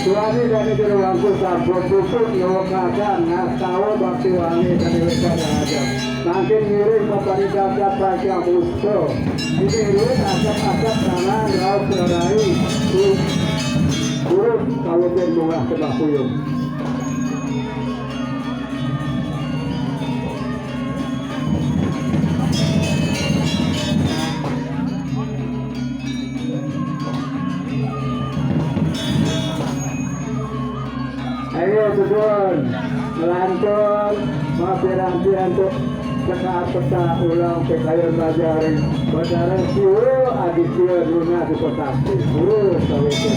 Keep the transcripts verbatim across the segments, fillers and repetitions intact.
Suami dari jero wangku sampun puput nyawa kasan, ngastawa bakti wangi dari wetan raja. Mangkin ngiring paparidasa pasya pusta. Ini ruwet asap-asap tangan raos rarai. Urus kawitin munggah sembah puyung. Ayo, Sugeng, ngelantur, mapiranti antuk sekar peta ulang pekayon bajaring. Betara Siwa Aditya Luna Dipasakti. Purus kawitin.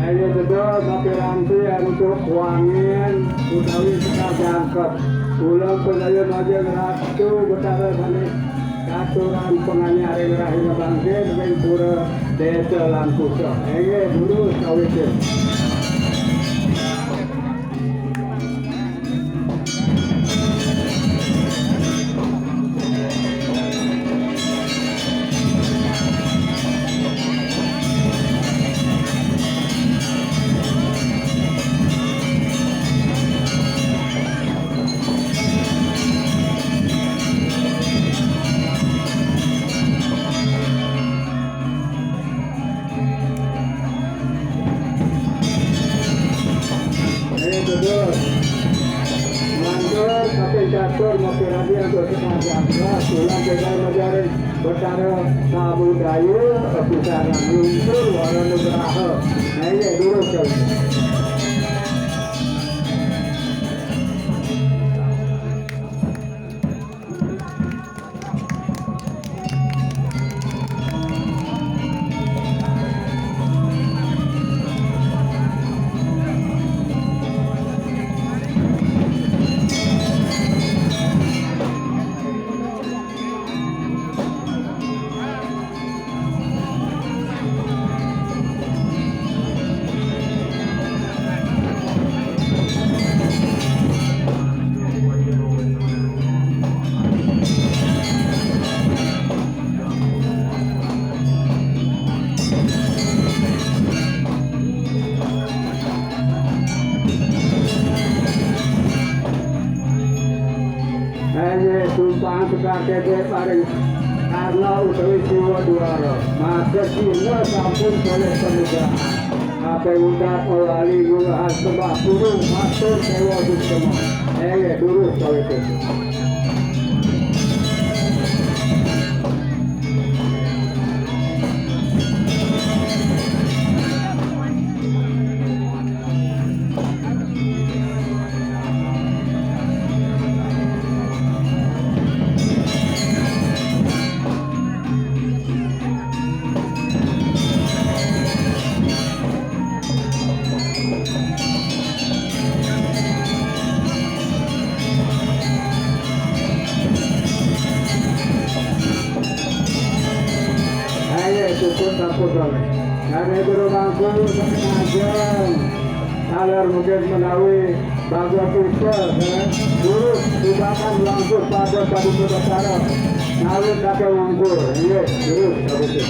Ayo, Sugeng, mapiranti antuk wangian utawi sekar jangkep. Kula pun ayo majeng Ratu Betara Sani katuran panganyar ring rahina bangkit ring pura Desa Langkusa. Inggih, purus kawitin. Nah, tulang tegal majaring Betara Samudaya, pusara lungsur, wara nugraha. Nah, iya, durus, Cak. Inggih, tumpang sekar kedek paring karna utawi siwa duara. Maka sina sampun polih panugrahan. Ape udat mawali ngurahang sembah purun matur sewa suksema. Inggih, durus kawitun. Ayo, cukup sampun rame. Karena guru bangku sengaja taler mungkin menawi bagus kita, eh, guru tidak akan langsung pada tadi kita cara. Nawi kakek nganggur, iya, guru, bagus.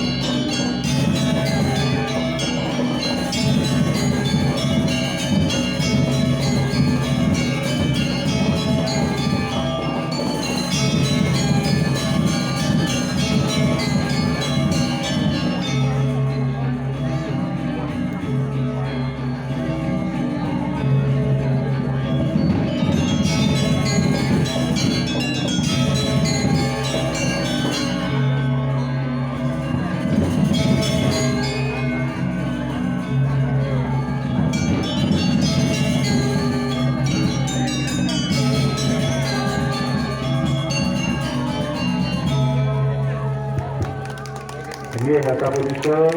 Inggih, kata punika.